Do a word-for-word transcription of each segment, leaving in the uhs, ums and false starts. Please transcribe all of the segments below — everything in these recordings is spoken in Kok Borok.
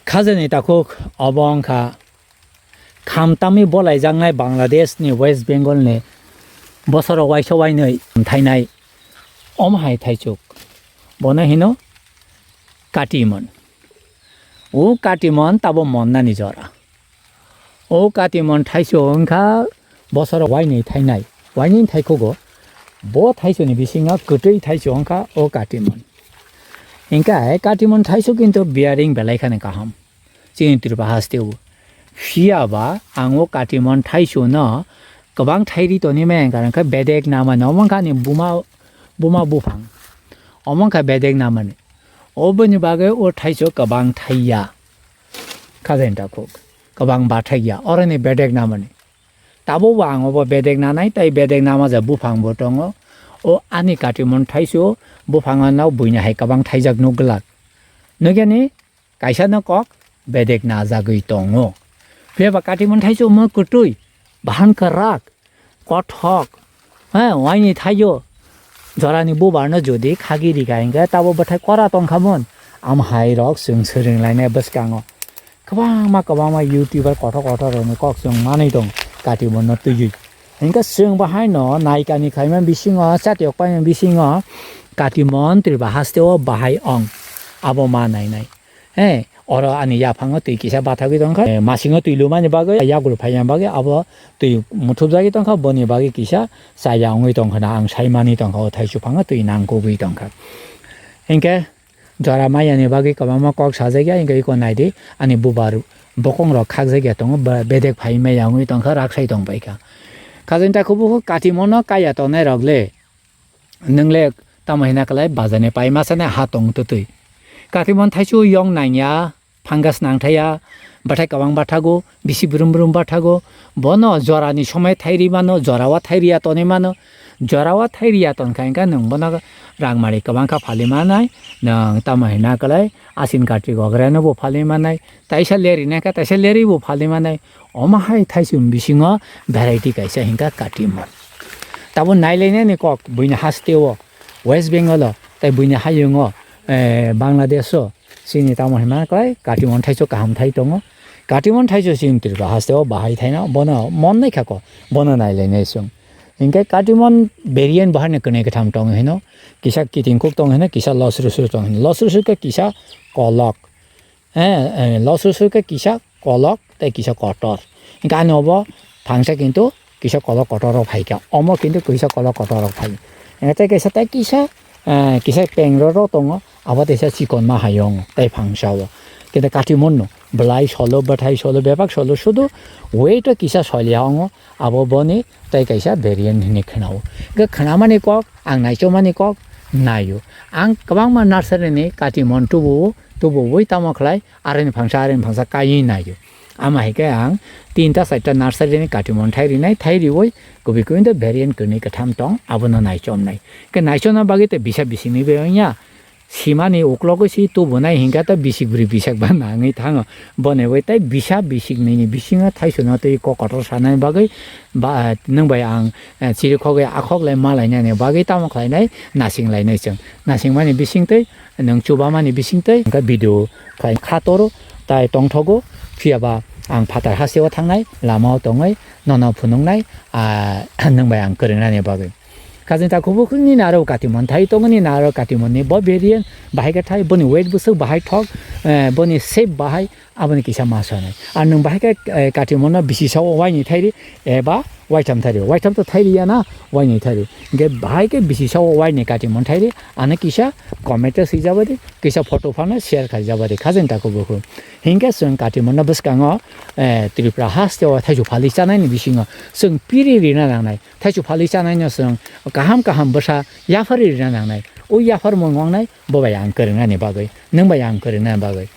Khajani takhuk obo wngkha khamtamwi bolaijaknai Bangladeshni West Bengalni bosoro waisa wainwi thainai omo hai thaichuk. Bono hino katimon. O katimon tabo monnani jora. O katimon thaichuk wngkha bosoro wainwi thainai, wainwi thaikhugo. Bo thaichukni bisingo kwtwi thaichuk wngkha o katimon. Hinkhe katimon thaichuk kintu bearing belai khani kaham. Chini Tripura hasteo. Phiya ba ang o katimon thaichukno kwbang thairi tonwi maya wngkha, hwnkhe bedek namani omo wngkha ani buma, buma buphang. Omo wngkha bedek namani. Oboni bagwi o thaichuk kwbang thaiya. Khajani takhuk. Kwbang bathaiya. Oroni bedek namani. Tabukbo ang obo bedek nanai, tei bedek nama je buphang bo tongo. O ani katimon thaichuk buphang ano buini hai kwbang thaijak nukglak. Nukya ni? Kaisa no kok bedek najagwi tongo. Phiya ba katimon thaichuk omo kwtwi, bahan kwrak, kothok, he, waini thaio. Jorani bubar no jodi khagi rika hinkhe tabo bwthai kora tongkhamon. Am hai rok chwng swrwng lainai bwskango. Kwbangma, kwbangma YouTuber kothok, kothok rokni kok chwng manwi tong katimon no twiwi. Hinkhe chwng bo haino naikani khaima bisingo, chatiyok paima bisingo katimon Tripura hasteo bahai ong. Abo ma nainai. He, oro ani yaphango twi kisa bathagwi tongkha. Eh, masingo twi lumani bagwi, yagulo phaina bagwi abo twi muthupjagwi tongkha, boni bagwi kisa chaya wngwi tongkha na ang saimani tongkha, o thaichuk phango twi nangkukgwi tongkha. Hinkhe jora mayani bagwi kwbangma kok sajakya, hinkhe iko naidi ani bubar bokongrok khakjakya tongo, ba-, bedek phai maya wngwi tongkha, raksai tongpaikha. Khajani takhuk bukhuk katimono kaya tongnai rok le. Nwng le tamo hina kwlai bazar ni pai masa nai ha tong twtwi. Katimon thaichuk yong nangya, fungus nangthaya, bwthai kwbang bathago, bisi brum brum bathago. Bono jora ni somai thairi mano, jora o thairiya tonwi mano. Jora o thairiya tonkha hinkhe nwng bono rang mari kwbang kha phali manai, nwng tamo hina kwlai asin kartik ogreno bo phali manai, taisa leri nai kha, taisa leri bo phali manai. Omo hai thaichuk bisingo variety kaisa hinkha katimon. Tabo nailainani kok buini hasteo, West Bengal o, tei buini hayungo, eh, Bangladesh o, chini tamo hinma kwlai katimon thaichuk kaham thai tongo. Katimon thaichuk chini Tripura hasteo bahai thaino, bono mon nai kha ko, bono nailainai chwng. Hinkhe katimon variant baharni kwnwi kwtham tongo hino, kisa kiting kuk tongo hino, kisa losrusu tongo hino. Losrusu khe kisa kolok. Eh, eh, losrusu khe kisa kolok tei kisa kotor. Hinkhe ani obo phangsa kintu kisa kolok kotor rok phaikha. Omo kintu kisa kolok kotor rok phai. Hinkhe tei kisa tei kisa, eh, kisa peng rok rok tongo. Abo teisa chikonma hayung tei phangsa o. Kintu katimon no belai solo, bwthai solo, bebak solo, sudu weight o kisa solia ongo. Abo boni tei kaisa variant hinwi khwnao. Hinkhe khwnamani kok, ang naichomani kok naio. Ang kwbangma nursery ni katimon tubu-o, tubu-ui tamo khlai, aroni phangsa, aroni phangsa kaiwi naio. Ama hai khe ang tinta charta nursery ni katimon thai rinai, thai riui kubui kubui variant kwnwi kwtham tong, abono naichomnai. Khe naichomna bagwi tei bisa bisingni bai wngya. Simani uklogo si tubunai hinkhe ta bisik bwrwi bisik ba nangwi thango. Boni bai tei bisa bisik nini bisingo thaichukno tei kok kotor sanani bagwi ba, nwng bai ang, eh, chirikhogwi akhok lai malainani bagwi tamo khlainai, nasing lainai chwng. Nasingmani bisingtwi, nwng chubamani bisingtwi, hinkhe video khlai kha toro, tai tongthogo, phiyaba ang phatar hasteo thangnai, lamao tongwi, nono phunuknai, ah, nwng bai ang kwrwngnani bagwi. Khajani takhuk bukhuk nini aro katimon thai tongo, nini aro katimon ni bo variant bahai khe thai, boni weight bwswk bahai thok, eh, boni shape bahai, aboni kisa ma sanai. Ar nwng bahai khe, eh, katimon no bisi sao waini thai ri, eba waitham thai ri, waitham to thai ri ya na, waini thai ri. Hinkhe bahai khe bisi sao waini katimon thai ri, ano kisa comment o swijabadi, kisa photo phano share khaijabadi, khajani takhuk bukhuk. Hinkhe chwng katimon no bwskango, eh, Tripura hasteo thaichuk phali chanai ni bisingo chwng piri rina nangnai. Thaichuk phali chanaino chwng kaham kaham bwsa yapharwi rina nangnai. O yapharmung wngnai bo bai ang kwrwngnani bagwi, nwng bai ang kwrwngnani bagwi.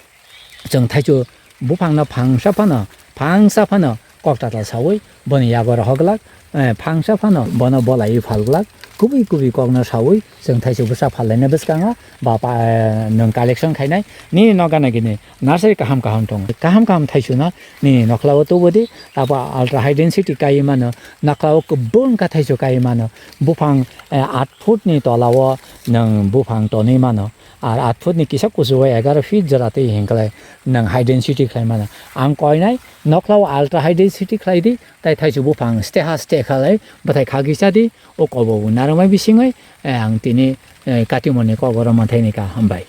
Chwng thaichuk buphangno phangsa phano, phangsa phano kok tatal saui boni yago rohok glak, eh, phangsa phano bono bolaiwi phal glak, kubui kubui kokno saui chwng thaichuk bwsa phal laina bwskango ba pa, eh, nwng collection khainai nini noga nagini. Nursery kaham kaham tongo. Kaham kaham thaichukno nini nokhla o tubudi, abo ultra high density kaiwi mano, nokhla o kwbangkha thaichuk kaiwi mano. Buphang, eh, aat foot ni tola o nwng buphang tonwi mano. Ar aat foot ni kisa kuchugo egaroh feet jora twi hinklai nwng high density khlai mano. Ang koinai nokla o ultra high density khlai di, tai thaichuk buphang steha ste khalai bwthai khagwi cha di, o kobo narwkmai bisingwi, eh, ang tini, eh, katimoni kok oro manthai ni ka hambai.